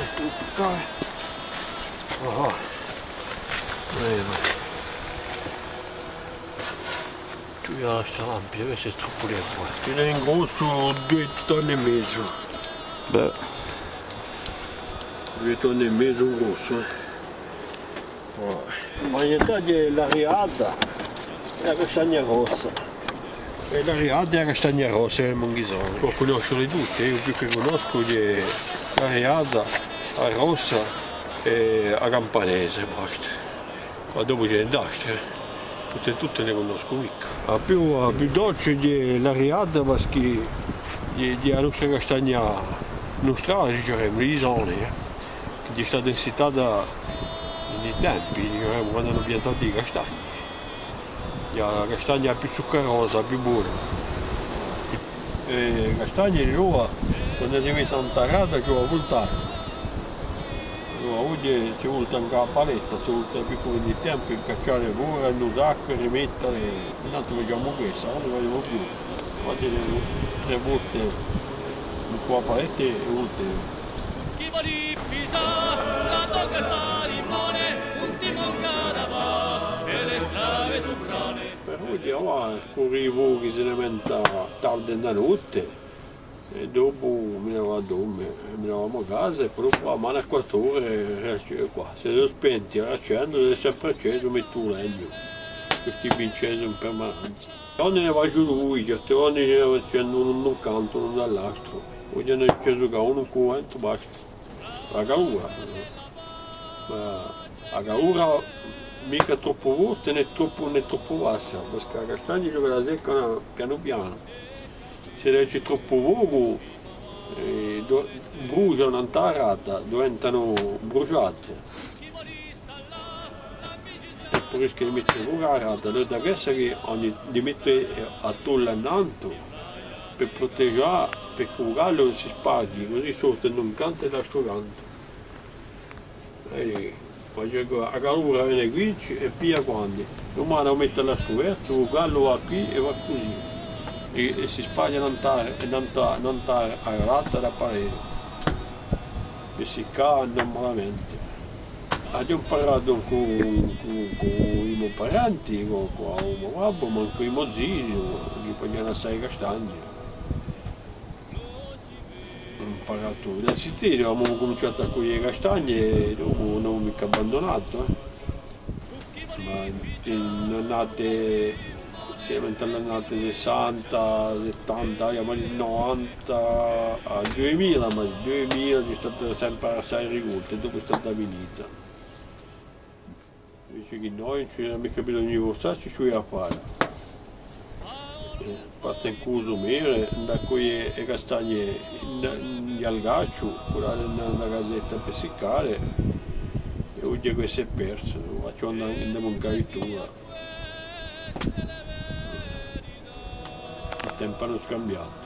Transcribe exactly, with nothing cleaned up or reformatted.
Eccu. Ah. Eh, ma... Tù, ghjà sta lampia, quessa hè troppu leva. Ci n'hè in grossu dui tonni è mezu. Bè. Dui tonni è mezu in grossu, eh. Voilà. Varietà di l'Ariata è a castagna rossa. È l'Ariata è a castagna rossa, eh, Monghjisanu. Pò cunnoscele tutte, eh, u più chì cunnoscu hè l'Ariata, a rossa è a campanese, basta. Ma dopu ci n'hè d'altre, eh. Tutte, tutte ne cunnoscu micca. A più, a più dolce hè l'Ariata, perchè hè, hè a nostra castagna nustrale, diceremu, di zone, eh, chì hè stata insitata in i tempi, diceremu, quandu anu piantatu i castagni. Hè a castagna più zuccarosa, più bona. È e castagne, allora, quandu si mette in tarata, ci vole à vultà. Allora, oghje si vulta ancu à a paletta, si vulta più cum'è in i tempi, caccià fora, annusà, rimettele, noi faciamu quessa, ora ùn ne faciamu più. Infatti, trè volte cù a paletta è vultemu. Però oghje avà, cù i fochi si ne menta tardi in a notte, è dopu mi ne vau à dorme, è mi ne vau à a mo casa, è po dopu dumane à quattru ore, eh, quà. S'elli sò spenti, l'accendu, s'ellu hè sempre accesu, mettu u legnu. Cusì vincu in permanenza. Ogni ne facciu dui, certi ghjorni ne facciu unu da un cantu, unu da l'altru. Oghje n'aghju accesu chè unu cù u ventu, basta. A calura. Ma a calura micca troppu forte, nè troppu, nè troppu bassa, perchè a castagna ci vole à seccà pianu pianu. S'ellu ci hè troppu focu, eh, do-, brusgianu in a tarata, diventanu brusgiate. È puru chì li mette focu à a tarata, allora da quessa chì ogni, li mette à tolla innantu, per prutegià, per chì u gallu si sparghji, cusì sorte in un cantu è da stu cantu. È po a calura vene quì è piglia quandu. Dumane u mette à u scuvertu, u gallu và quì è và cusì. È, è si sparghje in a, in a, in a tarata da pareghju. È siccà normalamente. Aghju amparatu cù, cù, cù i mo parenti, cù, cù u mo babbu, ma ancu i mo zii, chì facianu assai castagne. Aghju amparatu. Da zitellu avemu cuminciatu à coglie castagne è dopu ùn avemu micca abbandunatu, eh. Ma in l'annate, semu in l'annate sessanta, settanta, ma novanta, à duimila, ma duimila ci hè statu sempre assai ricolta, è dopu hè stata finita. Invece chì noi ùn ci era micca bisognu di sfurzassi, ci vulia à fà. Eh, parte incù u sumere, andà à coglie e castagne in, in Ghjalgacciu, quella in, in a casetta per siccare, è oghje quessa s'hè persa, a facciu andà, andemu in cavitura. I tempi anu scambiatu.